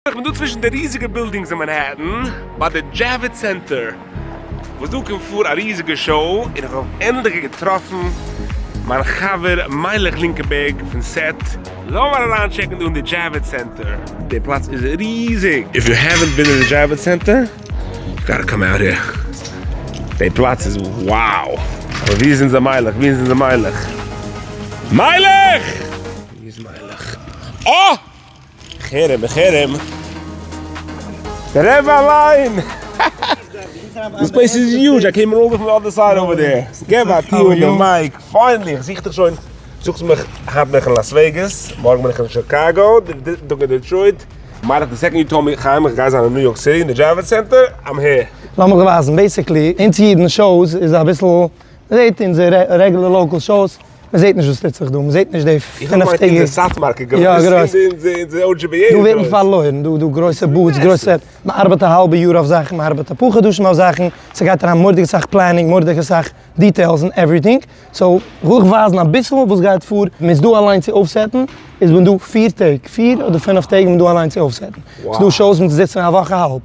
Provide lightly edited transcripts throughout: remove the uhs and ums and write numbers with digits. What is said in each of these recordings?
איך בין דא צווישן די ריזיגע buildings אין מאנהעטן, ביי די Javits Center, וואס דא קומט פאר א ריזיגע show, און איך האב ענדליך געטראפן מיין חבר מיילעך לינקעבערג פון סעט, לאמיר אריין טשעקן דא אין די Javits Center, די פלאץ איז ריזיג! If you haven't been in the Javits Center, you gotta come out here, די פלאץ איז wow! אבער ווי איז אונזער מיילעך? ווי איז אונזער מיילעך? מיילעך! ווי איז מיילעך? אה! חרם חרם. דער רבי אליין! This place is huge, I came over from the other side over there. געב א טו אין די mic, finally, איך זוך דיך שוין, זוכסט מיך, היינט בין איך אין לאס וועגאס, מארגן בין איך אין שיקאגא, די טאג אין דעטרויט, מיילעך the second you told me חיים איך גיי זיין אין ניו יארק סיטי אין די Javits Center, I'm here. לאמיך ווייזן, basically, אונז אידן shows איז אביסל, מ'זעט אונזער regular local shows, מען זעט נישט וואס טוט זיך דא, מען זעט נישט די פינף טעג. איך מיין סאטמאר גרויס, דא ווערט מען פארלוירן, דא דא גרויסע booths, גרויסע, מען ארבעט א האלבע יאר אויף זאכן, מען ארבעט אפאר חדשים אויף זאכן, ס'גייט אריין מורא'דיגע סאך planning, מורא'דיגע סאך details און everything, so וויל איך ווייזן אביסל וואס גייט פאר, מען איז דא אליין צו אויפסעטן, איז מען דא פיר טעג, פיר אדער פינף טעג איז מען דא אליין צו אויפסעטן, ס'דא shows מען זיצט א וואך א האלב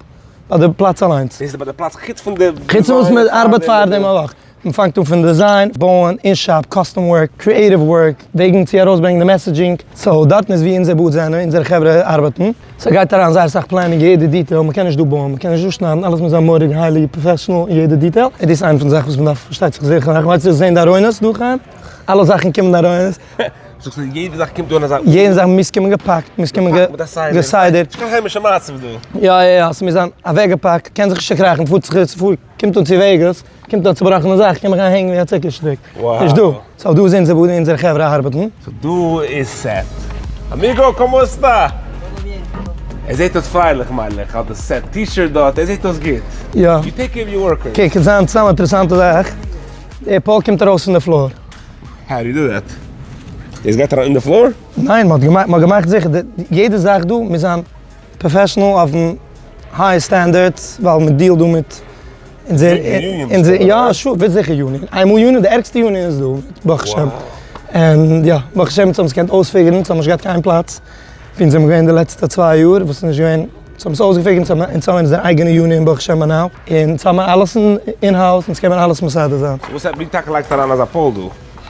ביי די פלאץ אליינס. דאס איז ביי די פלאץ חוץ פון די. חוץ פון וואס מען ארבעט פארדעם א וואך. מען פאנגט אן פון design, בויען, אין shop, custom work, creative work, וועגן צו ארויסברענגען די messaging, so דארטן איז ווי אונזער booth זענען, אונזערע חברה ארבעטן, ס'גייט אריין זייער סאך planning יעדע detail, מען קען נישט דא בויען, מען קען נישט דא שניידן, אלעס מוז זיין מורא'דיג highly professional אין יעדע detail, און דאס איז איינע פון די זאכן וואס מען דארף פארשטייט זיך זיכער מאכן, ווייסט זעהן די ארונות דא חיים? אלע זאכן קומען די ארונות. זאגסט אז יעדע זאך קומט אן אזא. יעדע זאך מוז קומען געפאקט, מוז קומען געסיידערט. נישט קיין היימישע מצב דא. יא יא יא, ס'מוז זיין אוועקגעפאקט, קען זיך נישט צוקראכן, פארט זיך קומט אן צו וועגאס, קומט אן צובראכענע זאך, קען מיך איינהענגן ווי א צוקער שטריק. נישט דא. So דא איז אונזער וואו אונזערע חברה ארבעטן. So דא איז סעט. Amigo, como está? ער זעט אויס פרייליך מיילעך, האט די סעט T-shirt דארט, ער זעט אויס גוט. יא. You take care of your workers. קוק, ס'איז אן אינטערעסאנטע זאך. די pole קומט ארויס פון די floor. How do you do that? דאס גייט אריין אין די floor? ניין, מ'האט געמאכט, מ'האט געמאכט זיכער יעדע זאך דא מוז זיין professional אויפן high standard ווייל מען דיעלט דא מיט אונזער אונזער יא sure ווערט זיכער union איינמאל union די ערגסטע union איז דא ברוך השם און יא ברוך השם אונז האבן עס געקענט אויספיגערן אונז האבן נישט געהאט קיין פלאץ ווי אונז זעמיר געווען די לעצטע צוויי יאר וואס איז נישט געווען אונז האבן עס אויסגעפיגערט אונז האבן אונזער אייגענע union ברוך השם ביי now און אונז האבן אלעס in house אונז קען מען אלעס מסדר זיין. וואס ווי טאקע לייגסטו אריין אזא pole דא?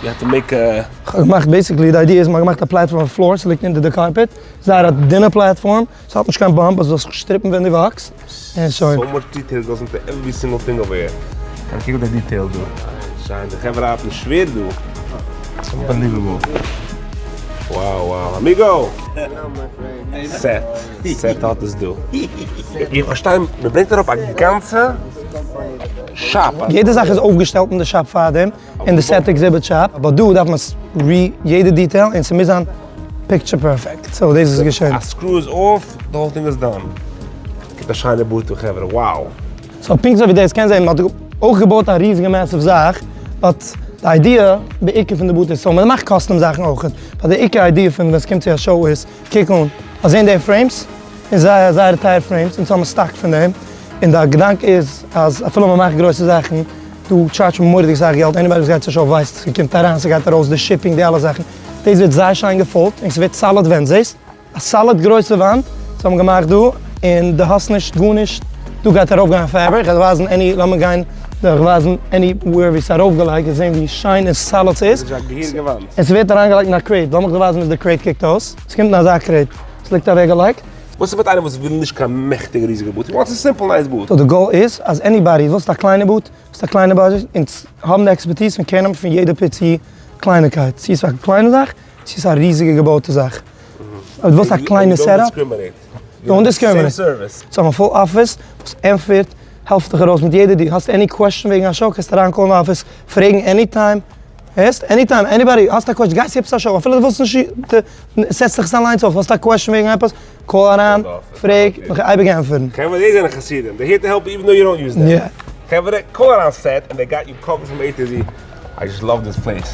You have to make a. כ'האב געמאכט basically די idea איז מ'האט געמאכט א platform אויף floor ס'ליגט אונטער די carpet זייער א דינע platform ס'האט נישט קיין bump אז דו זאלסט זיך שטריפן ווען דו וואקסט, און שוין. So much detail goes into every single thing over here. קוק אויף די detail דא. שיין, די חברה ארבעטן שווער דא. Unbelievable. Wow wow. Amigo! סעט. סעט האט עס דא. איך פארשטיי, מ'ברענגט אראפ א גאנצע shop. יעדע זאך איז אויפגעשטעלט אין די shop פארדעם. אין די סעט exhibit shop, אבער דא דארף מען רי יעדע detail און ס'מוז זיין picture perfect, so דאס איז געשען. א screw איז off, the whole thing is done. גיבט א שיינע booth דא חברה, wow! So פונקט אזוי ווי דאס קען זען, מ'האט אויך געבויט א ריזיגע massive זאך, but די idea בעיקר פון די booth איז, so מ'מאכט custom זאכן אויך, but די עיקר idea פון ווען ס'קומט צו א show איז, קוק אן, אז זען די frames? און זייער זייער טייער frames, אונז האבן stock פון דעם, און די געדאנק איז אז אפילו מ'מאכט גרויסע זאכן, דא טשארדזשט מען מורא'דיג סאך געלט, anybody וואס גייט צו show ווייסט, ס'קומט אריין, ס'גייט ארויס, די shipping, די אלע זאכן, דאס ווערט זייער שיין געפאלט, און ס'ווערט solid ווענט, זעסט? א solid גרויסע וואנט, וואס האבן געמאכט דא, און דו האסט נישט גארנישט, דא גייט ארויף גיין fabric, כ'וועל ווייזן any, לאמיר גיין דורך ווייזן anywhere ווי ס'איז ארויפגעלייגט, און זען ווי שיין און solid ס'איז, און ס'ווערט אריינגעלייגט אין א crate, לאמיך דיר ווייזן וויאזוי די crate קוקט אויס, ס'קומט אין אזא crate, ס'ליגט אוועקגעלייגט. וואס איז מיט איינער וואס וויל נישט קיין מעכטיגע ריזיגע booth, he wants a simple nice booth. So די goal איז אז anybody, ווילסט א קליינע booth, ווילסט א קליינע budget, אונז האבן די expertise און קענען פון יעדע פיצי קלייניקייט, צו ס'איז א קליינע זאך, צו ס'איז א ריזיגע געבויטע זאך. אויב דו ווילסט א קליינע setup, don't discriminate. אונז האבן א full office וואס ענטפערט, העלפט דיך ארויס מיט יעדע דיעל, האסט any question וועגן א show קענסטו אריין קאלן די אפיס, פרעגן any time, הערסט? Any time, anybody, האסט א question, גייסט צו עפעס א show, אפילו דו ווילסט נישט, סעץ דיך עס אליינס אויף, האסט א question וועגן עפעס, call אריין, פרעג, וועל איך אייביג ענטפערן. חברה די זענען חסידים, they here to help even though you don't use them. חברה call אריין סעט and they got you covered from A to Z, I just love this place.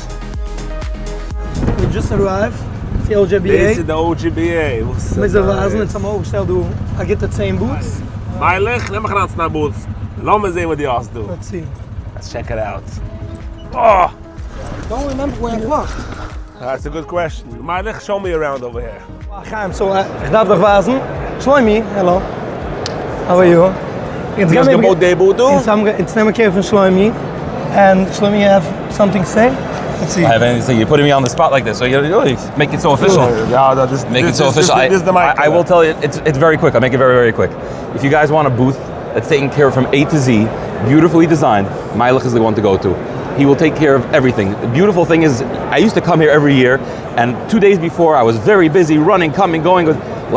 We just arrived צו OJBA. דאס איז די OJBA, וואס איז מוז איך ווייזן, אונז האבן אויפגעשטעלט דא א גוטע צען booths. מיילעך, נעם מיך אריין צו דיין booth, לאמיר זען וואס דו האסט דא. Let's see. Let's check it out. אה! Don't remember where I parked. That's a good question. מיילעך, show me around over here. חיים, so איך דארף דיך ווייזן. שלומי, hello. How are you? דו האסט געבויט די booth דא? אונז נעמען care פון שלומי. And שלומי you have something to say? Let's see. I have anything to say. You're putting me on the spot like this, so you gotta make it so official. יא, דאס איז Make it so official. This is the mic. I will tell you, it's, it's very quick. I'll make it very, very quick. If you guys want a booth that's taken care of from A to Z, beautifully designed, Meilich is the one to go to. He will take care of everything. The beautiful thing is, I used to come here every year, and 2 days before, I was very busy running, coming, going.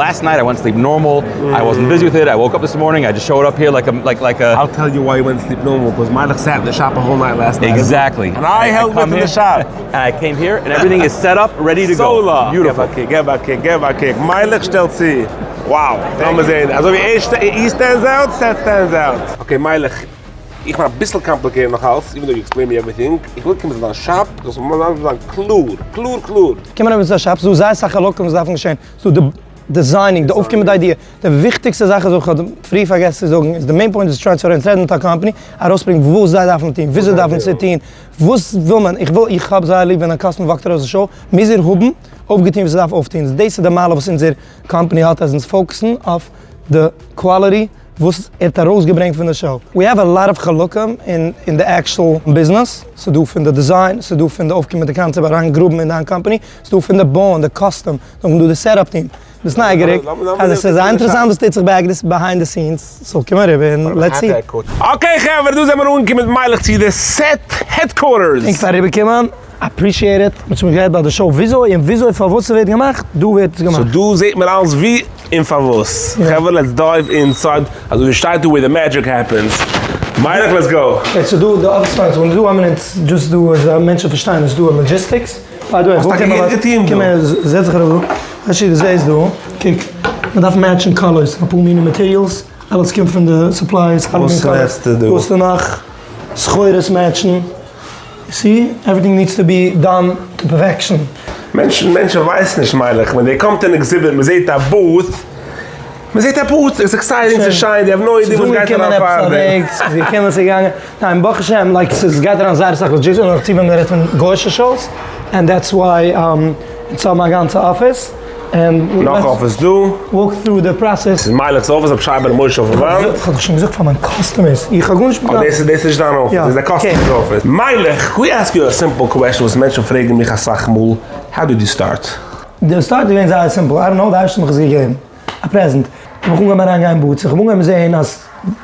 Last night, I went to sleep normal. I wasn't busy with it. I woke up this morning. I just showed up here like a like like a. I'll tell you why you went to sleep normal, because Meilich sat in the shop a whole night last night. Exactly. And I helped come with in the here, shop. And I came here, and everything is set up, ready to go. Solar. Beautiful. געב א קוק, געב א קוק, געב א קוק. מיילעך שטעלט צו. Wow. לאמיר זען. אזוי ווי ער he stands out, set stands out. Okay, מיילעך, איך בין א ביסל complicated נאך אלץ, even though you explain me everything. איך וויל קומען צו דיין shop, דאס מוז זיין קלאר, קלאר, קלאר. קומען אריבער צו די shop, ס'דא זייער אסאך חלקים וואס דארפן געשען. ס'דא די designing, די אויפקומען מיט די idea. די וויכטיגסטע זאך איז, איך האב פריער פארגעסן צו זאגן, איז די main point איז transparent, רעדן מיט א company, ארויסברענגען וואס זיי דארפן טון, וויאזוי דארפן זיי טון, וואס וויל מען, איך וויל, איך האב זייער ליב ווען א customer walk ט ארויס די show, מוז ער האבן אויפגעטון וואס ער דארף אויפטון. דאס איז די מעלה וואס אונזער company האט, אז אונז focus ן אויף די quality וואס ער האט ארויסגעברענגט פון די show. We have a lot of חלקים אין די actual business, ס'דא פון די design, ס'דא פון די אויפקומען מיט די concept אריינגראבן אין דיין company, ס'דא פון די בויען, די custom, נאכדעם דא די setup team. ביסט נייגעריג? אז עס איז זייער אינטערעסאנט וואס טוט זיך back this behind the scenes, so קום אריבער און let's see. Okay חברה, דא זעמיר אנגעקומען מיט מיילעך צו די Set headquarters. Thanks פאר אריבערקומען, appreciate it. מ'האט שוין גערעדט ביי די show וויאזוי און וויאזוי פארוואס ס'ווערט געמאכט, דא ווערט עס געמאכט. So דא זעט מען אלעס ווי און פארוואס. חברה let's dive inside, אזוי ווי שטייט דא where the magic happens. מיילעך let's go. Okay, so דא די אפיס פאר אונז, דא האבן אונז just דא אז מענטשן פארשטייען איז דא logistics. By the way, האסט טאקע גוט געטון דא. קום אהער, זעץ זיך אראפ דא. ווייסטו דו זעסט דא, קוק, מען דארף match ן colors, אפאר מיני materials, אלעס קומט פון די suppliers, אלע מיני וואס colors. רעדסטו דא? דא האסטו נאך סחורות match ן, see, everything needs to be done to perfection. מענטשן מענטשן ווייסן נישט מיילעך, ווען די קומט אין exhibit, מען זעט א booth, מען זעט א booth, איז exciting, ס'איז שיין, די have no idea וואס גייט אריין פארדעם. ס'איז געקומען, ס'איז געגאנגען, ניין ברוך השם, like ס'איז גייט אריין זייער אסאך logistics, און נאכדערצו ווען מען רעדט פון גוי'שע shows, and that's why אונז האבן א גאנצע אפיס, און נאך אפיס דא. Walk through the process. ס'איז מיילעך'ס אפיס, רבי שייבעלע משה אויפן וואנט. איך האב דאך שוין געזאגט פאר מיין customers, איך האב גארנישט מיט אה, דאס איז דאס איז נישט דיין אפיס, דאס איז די customer's office. מיילעך, could I ask you a simple question וואס מענטשן פרעגן מיך אסאך מאל, how did you start? די start איז געווען זייער simple, I don't know, די אייבערשטער האט מיך עס געגעבן, א present. האב איך אנגעהויבן אריינגיין אין booths, איך האב אנגעהויבן זעהן אז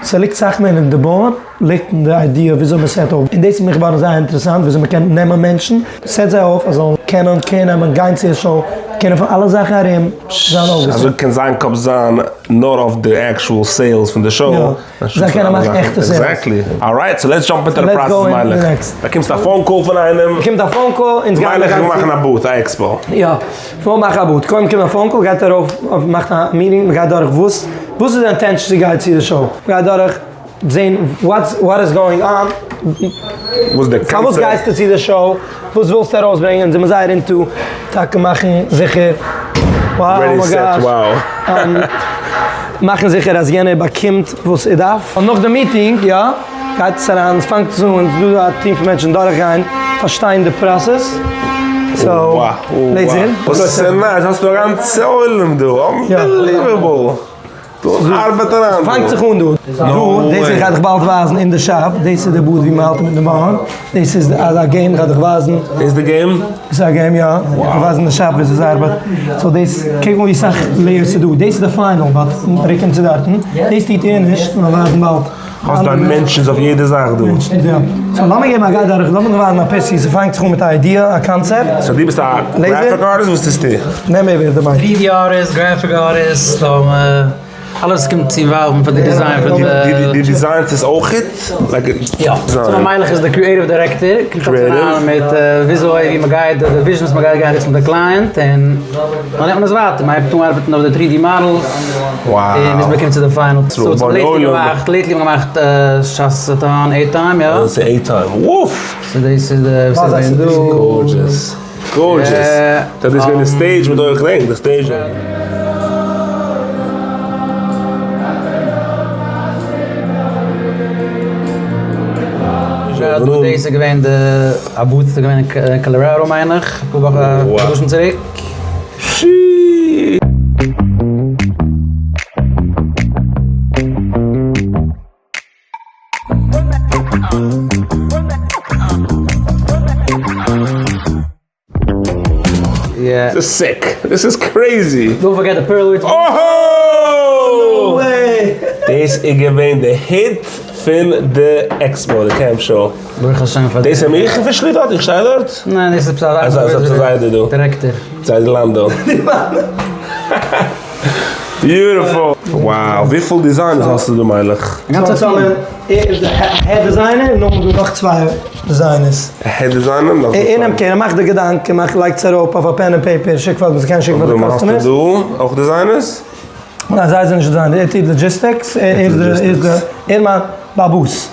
ס'ליגט סאך מער אין די בויען, ליגט אין די idea וויאזוי מען set אויף, און דאס איז מיך געווארן זייער אינטערעסאנט וויאזוי מען קען נעמען מענטשן, set זיי אויף אז זאלן קענען care נעמען, גיין צו א show, קענען פון אלע זאכן ארום זיין אויפגעסעט. אזוי קען זיין קאפ זיין נאר אויף די actual sales פון די show. יא, זיי קענען מאכן עכטע sales. Exactly. Alright, so let's jump into the process מיילעך. באקומסט א phone call פון איינעם. באקומט א phone call, אונז גייען. מיילעך איך וויל מאכן א booth, א expo. יא, איך וויל מאכן א booth. קודם קומט א phone call, גייט ארויף, מאכט א meeting, מ'גייט דורך וואס, וואס איז די intention צו גיין צו די show. מ'גייט דורך זען what's, what is going on. וואס איז די קאנצעפט. פארוואס גייסטו צו די show, וואס ווילסטו ארויסברענגען, אונז זעמיר זייער into טאקע מאכן זיכער, wow, oh my gosh. מאכן זיכער אז יענער באקומט וואס ער דארף. און נאך די meeting, יא, גייט עס אריין, עס פאנגט עס אן, ס'איז דא א team פון מענטשן דורכגיין, פארשטיין די process, so, let's זען. וואס איז nice, האסט דא א גאנצע עולם דא, unbelievable. דא ארבעט אריין דא. פאנגט זיך אן דא. דא, דאס איך גיי דיך באלד ווייזן אין די shop, דאס איז די booth ווי מען האלט מיטן בויען, דאס איז אזא game, איך גיי דיך ווייזן. דאס איז די game? דאס איז א game יא, איך גיי ווייזן אין די shop וויאזוי עס ארבעט. So דאס, קוק אן ווי סאך layers ס'איז דא, דאס איז די final, but רוק אים צו דארטן, דאס טוט ער נישט, מיר ווייזן באלד. האסט dimensions אויף יעדע זאך דא. So לאמיר געבן א גיי דורך, לאמיר דיר ווייזן א פיצי, ס'פאנגט זיך אן מיט א idea, א concept. So דו ביסט א graphic artist? וואס טוסטו? נעם איבער די mic. 3D artist, graphic artist, אלעס קומט צו involve ן פאר די design פון די. דו design סט עס אויכעט? יא, so מיילעך איז די creative director, קומט אלס אריין מיט וויאזוי ווי מ'גייט, די vision וואס מ'גייט גיין מיט די client, און דאן נעמט מען עס ווייטער, מ'הייבט אן ארבעטן אויף די 3D models. און ביז מ'קומט צו די final. So צום lately געמאכט, lately האבן געמאכט שאסעטאן עי טיים, יא. דאס איז עי טיים, וואף! So דאס איז די וואס איז געווען דא. Gorgeous. Gorgeous. דאס איז געווען די stage מיט אויך רענק, די stage. דא דאס איז געווען די א booth איז געווען אין קאלאראדא מיין איך אפאר וואכן חדשים צוריק. This is sick. This is crazy. Don't forget the Perlowitz. Oh! דאס איז געווען די hit פון די expo, די camp show. ברוך השם פאר דאס איז מיך officially דארט? איך שטיי דארט? ניין, דאס איז עפעס א זיידע דא. דירעקטער. זיידע לאנדא. Beautiful! Wow, וויפיל designers האסטו דא מיילעך? א גאנצע צאל. ער איז די head designer און נאכדעם איז דא נאך צוויי designers. א head designer נאך דא ער נעמט קער, ער מאכט די געדאנק, ער מאכט לייגט עס אראפ אויף א pen און paper, שיקט פאר וואס ער קען שיקן פאר די customers. האסטו דא אויך designers? ניין זיי זענען נישט designers, ער טוט logistics, ער איז די ער איז די ער איז מיין באבוס,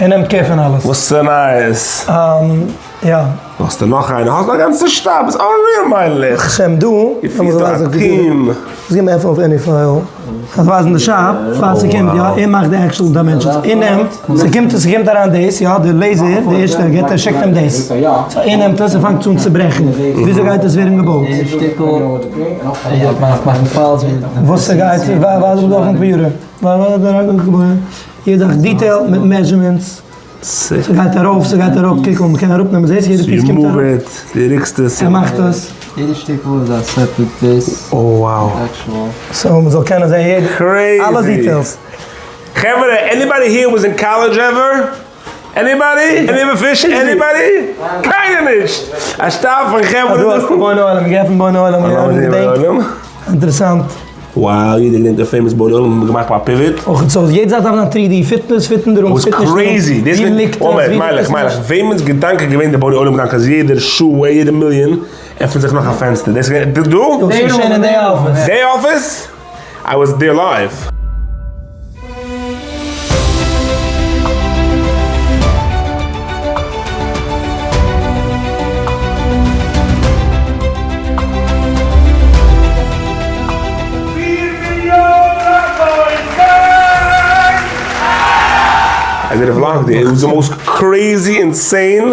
ער נעמט קער פון אלעס. וואס איז נייעס? יא. האסטו נאך איינער? האסט א גאנצע שטאב, איז unreal מיילעך! שם דא, איר פירט א טיעם. גיב מיר עפן אויף any file. כ'וועל ווייזן די shop פאר ס'קומט יא, ער מאכט די actual dimensions, ער נעמט, ס'קומט ס'קומט אריין דאס יא, די laser, די ערשטע ער געט ער שיקט אים דאס, so ער נעמט עס און פאנגט אן צו ברעכן, וויאזוי גייט עס ווערן געבויט? וואס ס'גייט, ווייז אים דא אויפן קאמפיוטער, יעדע זאך detail מיט measurements. ס'גייט ארויף ס'גייט אראפ קוק אן מ'קען אראפ נעמען זעסט יעדע piece קומט אראפ. די ריקסט עס. ער מאכט עס. יעדע שטיקל איז א separate piece. Oh wow. So מ'זאל קענען זען יעדע. Crazy. אלע details. חברה anybody here was in college ever? Anybody? Any fish? Anybody? קיינער נישט! א שטאב פון חברה דא. דא האסטו בוני עולם, געעפנט בוני עולם. אינטערעסאנט. Wow, יעדער געדענקט די famous בוני עולם האט געמאכט א pivot. אויך so יעדע זייט דארף זיין 3D fitness fit אין די room fit נישט crazy דאס ווי ליגט עס ווי ליגט עס מיילעך וועמענס געדאנק איז געווען די בוני עולם געדאנק אז יעדער שעה יעדע מיליאן עפענט זיך נאך א פענסטער דאס איז געווען דא? דאס איז געשען אין די אפיס. די אפיס? I was there live. I did a vlog there, it was the most crazy insane,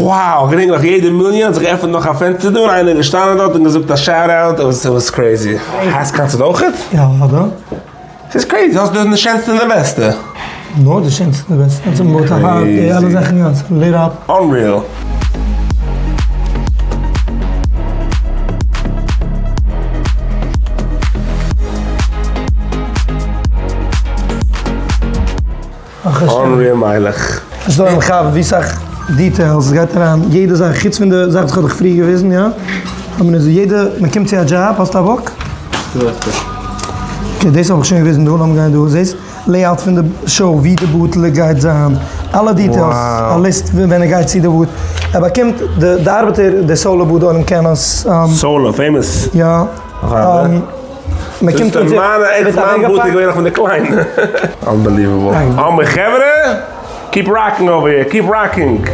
wow, כ'געדענק נאך יעדע מיליאן האט זיך געעפנט נאך א פענסטער דא און איינער איז געשטאנען דארט און געזאגט א shout out, it was crazy. האסט קאנצערט אויכעט? יא אוודאי. ס'איז crazy, האסט די שענסטע און די בעסטע. נאר די שענסטע און די בעסטע. אונז האבן געבויט א הארט, די אלע זאכן יא, ס'איז lit up. Unreal. Unreal מיילעך. ס'איז דא אין חב ווי סאך details עס גייט אריין יעדע זאך חוץ פון די זאך וואס איך האב דיך פריער געוויזן יא האבן מיר יעדע מען קומט צו א דזשאב האסט א book? Okay דאס האב איך שוין געוויזן דא לאמיר גיין דא זעסט layout פון די show ווי די booth גייט זיין אלע details א list ווען ער גייט צו די booth ער באקומט די ארבעטער די solar booth אויבן קען עס. Solar famous. יא. מען קומט אן צו. מיינע עקס מיין booth איז געווען נאך פון די קליינע. Unbelievable. אבער חברה, keep rocking over here, keep rocking.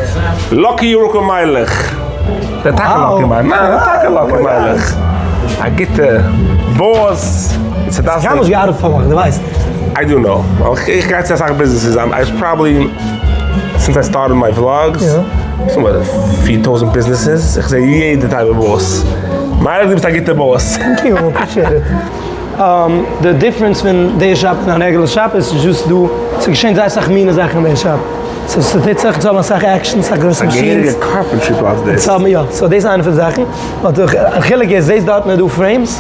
Lucky יורקא מיילעך. דער טאקע lucky מיילעך. ניין, דער טאקע lucky מיילעך. א גוטע boss. איך האב נישט געארבעט פאר מיך, דו ווייסט נישט. I do know. איך גיי צו אסאך ביזנעסעס. I probably since I started my vlogs, ס'איז 4000 ביזנעסעס, איך זע יעדע type of boss. מיילעך דו ביסט א גוטע boss. Thank you, appreciate it. די difference פון די shop און א רעגולער shop איז just דא, ס'איז געשען זייער אסאך מינע זאכן אין די shop. סאו ס'טוט זיך, אונז האבן אסאך action, אסאך גרויסע א machines. געהעריגע carpentry פלאץ דאס. אונז האבן יא, so דאס איז איינע פון די זאכן. But די חילוק איז, זעסט דארטן איז דא frames?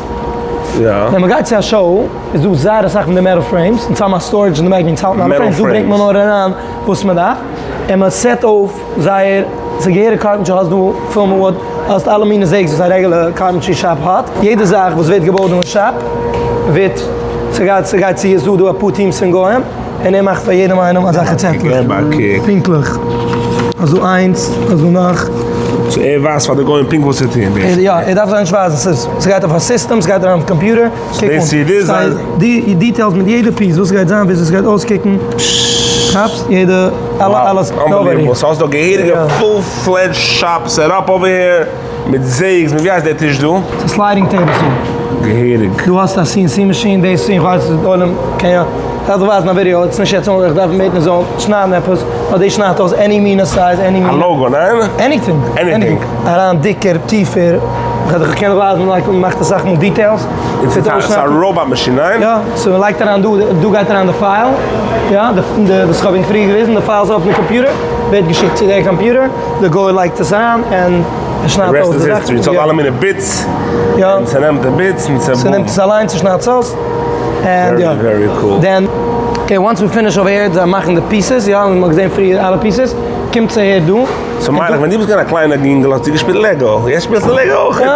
יא. ווען מ'גייט צו א show איז דא זייער אסאך פון די metal frames, אונז האבן א storage אין די back ווי אונז האלטן אלע frames, דא ברענגט מען נאר אריין וואס מ'דארף, און מ'סעט אויף זייער, ס'איז געהעריג carpentry, האסט דא פול מיט wood, האסט אלע מיני זעגס וואס א רעגולער carpentry shop האט, יעדע זאך וואס ווערט געבויט דא אין shop ווערט, ס'גייט ס'גייט צו, איז דא דא אפאר teams פון גוים, און ער מאכט פאר יעדעם איינעם אזעלכע צעטלעך. פונקטליך. האסט דא איינס, האסט דא נאך. So ער ווייזט פאר די גוים פונקט וואס צו טון בעצם. יא, ער דארף זיי נישט ווייזן, ס'איז, ס'גייט אויף א סיסטעם, ס'גייט אריין אויף קאמפיוטער, קוק אן, שטייט די details מיט יעדע piece, וואס ס'גייט זיין, וויאזוי ס'גייט אויסקוקן, כאפסט? יעדע, אלע, אלעס, Unbelievable, so האסט דא געהעריגע full fledged shop set up over here, מיט זעגס, מיט ווי הייסט דער טיש דא? ס'איז sliding tables דא. געהעריג. דא האסטו א CNC מאשין, דאס איך ווייס די עולם קען יא. דארף דיך ווייזן א ווידיאו, עס איז נישט יעצט איך דארף בעטן ער זאל שניידן עפעס, באט דאס שניידט אויס any מינע size, any א מינע. logo, ניין? Anything. Anything. אריין דיקער, טיפער, איך קען דיך ווייזן like מען מאכט אסאך מאל details. ס'איז א robot machine, ניין? יא, so מען לייגט אריין דא, דא גייט אריין די file, יא, די וואס איך האב ענק פריער געוויזן, די files אויפן קאמפיוטער, ווערט געשיקט צו דער קאמפיוטער, די גוי לייגט עס אריין און ער שניידט אויס די זאכן. ס'האט אלע מיני bits, און ס'נעמט די bits און ס'בום. ס'נעמט עס אליינס און שניידט עס אויס, and יא. Very very cool. Then, okay once we finish over here, זיי מאכן די pieces, יא, און מ'האט געזען פריער אלע pieces, קומט צו אהער דא. So מיילעך, ווען דו ביסט געווען א קליינער יונגעל האסטו געשפילט Lego, יעצט שפילסטו Lego אויך? יא.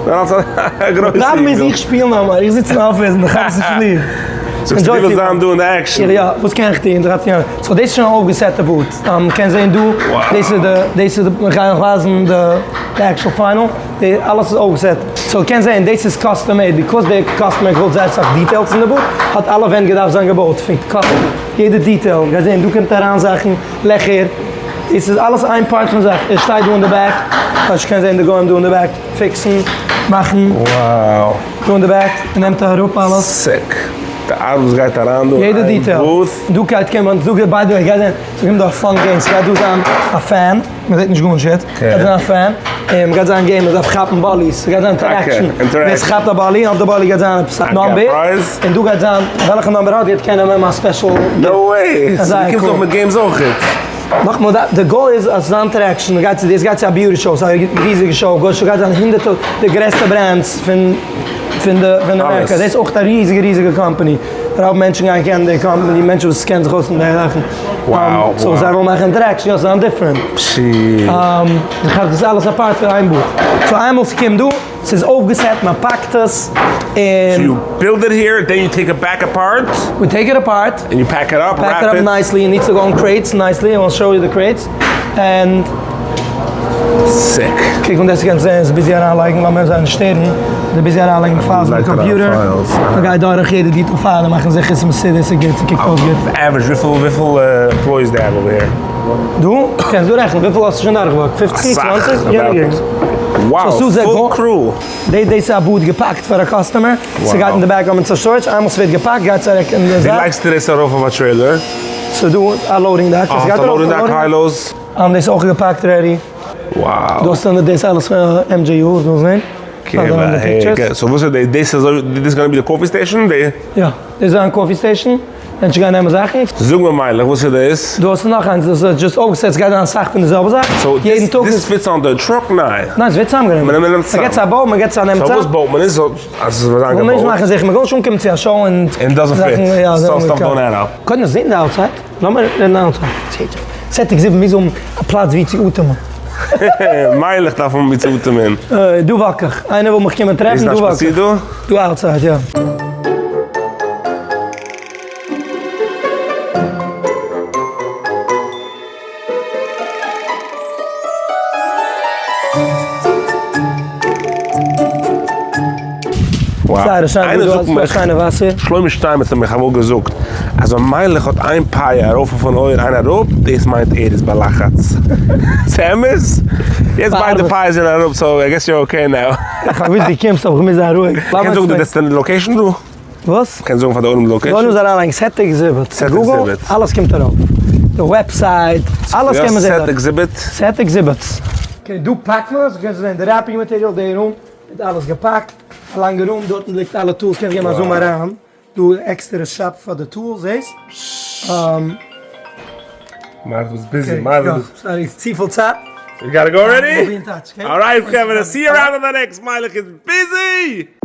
נאר אלס א גרויסע פראבלעם איז יונגעל. איך שפיל נאר מער, איך זיץ אין אפיס און איך האב עס נישט ליב. זאגסט דו ווילסט זיין דא אין די action. יא, וואס קען איך טון? So דאס איז שוין אויפגעסעט די booth. מ'קען זען דא, דאס איז די, דאס איז די, איך גיי נאך ווייזן די actual final, די אלעס איז אויפגעסעט. So קענסט זען דאס איז custom made, because די customer געוואלט זייער אסאך details אין די booth, האט אלע ווענט געדארפט זיין געבויט פון custom, יעדע detail, גייסט זען דא קומט אריין זאכן, לעכער, דאס איז אלעס איין part פון זאך, עס שטייט דא אין די back, כאטש קענסט זען די גוים דא אין די back פיקסן, מאכן. Wow. דא אין די back, ער נעמט אראפ אלעס. Sick. די ארבעט וואס גייט אריין דא אין יעדע איין detail. Booth. דא גייט קומען, דא גייט by the way, גייט זען, ס'קומט דא א fun game, ס'גייט דא זיין א fan, מ'זעט נישט גארנישט יעצט, ס'גייט זיין א fan, און מ'גייט זיין game, מ'דארף כאפן באליס, ס'גייט זיין interaction, ווער ס'כאפט א באלי, אויף די באלי גייט זיין עפעס א number, און דא גייט זיין וועלכע number האט גייט קענען נעמען א special gift. No way! דו קומסט אויך מיט games אויכעט? נאכאמאל, די goal איז אז ס'זאל זיין interaction, מ'גייט צו, דאס גייט צו א beauty show, ס'איז א ריזיגע show, גאר show, גייט זיין הונדערטער, די גרעסטע brands פון פון די פון אמעריקא, דאס איז אויך א ריזיגע ריזיגע קאמפאני, רוב מענטשן גייען קענען די קאמפאני, מענטשן וואס קענען זיך אויס אין די זאכן, so זיי ווילן מאכן interaction, יא ס'זאל זיין different, איך האב דאס אלעס א part פון איין booth, so איינמאל ס'קומט דא, ס'איז אויפגעסעט, מען פאקט עס, און. So you build it here, then you take it back apart? We take it apart. And you pack it up, wrap it. Pack it up nicely, it needs to go in crates nicely, I will show you the crates, and. Sick. קוק אן דאס קענסט זען איז busy אריינלייגן לאמיר זיי נישט שטערן, די busy אריינלייגן files אין די קאמפיוטער, מ'גייט דורך יעדע detail file און מאכן זיכער ס'איז מסודר ס'איז גוט ס'קוקט אויס גוט. Average וויפיל וויפיל employees do have over here? דא? קענסט דא רעכענען וויפיל האסטו שוין דורכגעוואקט? פופצן? צוואנציג? Wow, full crew. דאס איז א booth געפאקט פאר א customer, ס'גייט אין די back האבן צו storage, איינמאל ס'ווערט געפאקט גייט עס אוועק אין די זייט. ווי לייגסטו דאס ארויף אויף א trailer? ס'איז דא א loading dock, עס גייט ארויף א loading dock. דאס איז אויך געפאקט ready. Wow. דא האסטו דאס אלעס פון MJU, וואס ווילסט זען? So וואס איז דאס? דאס איז דאס gonna be די coffee station? יא, דאס איז א coffee station, מענטשן גייען נעמען זאכן. זאג מיר מיילעך, וואס איז דאס? דא האסטו נאך איינס, דאס איז just אויפגעסעט, ס'גייט זיין אסאך פון די זעלבע זאך. So this fits on the truck? ניין. ניין, ס'ווערט צוזאמגענומען. מ'נעמט צוזאם. מ'געט צו א בוי, מ'געט צו א נעמט צאם. So וואס בויט מען? איז אז עס וועט זיין געבויט. מ'מוז מאכן זיכער, מ'וויל נישט אנקומען צו א show און. און doesn't fit. Some stuff don't add up. קודם זען די outside. לאמיר רעדן outside. Set exhibit מוז האבן א פלאץ ווי צו אטעמען. מיילעך דארף האבן ווי צו אטעמען. דא walk איך. איינער וויל מיך קומען טרעפן, דא walk איך. דא outside, יא. זייער שיין איינער זאגט מיך, שיינע וואסער. שלומי שטיינמעץ האט מיך אמאל געזאגט אז ווען מיילעך האט איין פאה ארויף אויפן אויער איין אראפ, דאס מיינט ער איז בלחץ. ס'אמת? יעצט ביידע פאות זענען אראפ so I guess you're okay now. איך האב געוואוסט דו קומסט אבער איך מוז זיין רואיג. קענסט זאגן די די location דא? וואס? קענסט זאגן פאר די עולם די location? זאל אונז אריינלייגן set exhibit. Google, אלעס קומט ארויף. די website, אלעס קען מען זען דארט. Set exhibit? Set exhibits. Okay, דא פאקט מען עס, קענסט זען די wrapping material, די room, מיט אלעס געפאקט, א לאנגע room, דארטן ליגט אלע tools, קענסט געבן א zoom אריין, דא עקסטערע shop פאר די tools, זעסט? מיילעך ביסט busy, מיילעך ביסט. Sorry, צופיל צייט. You gotta go already? We'll be in touch, okay? Alright חברה, see you around on the next, מיילעך איז busy!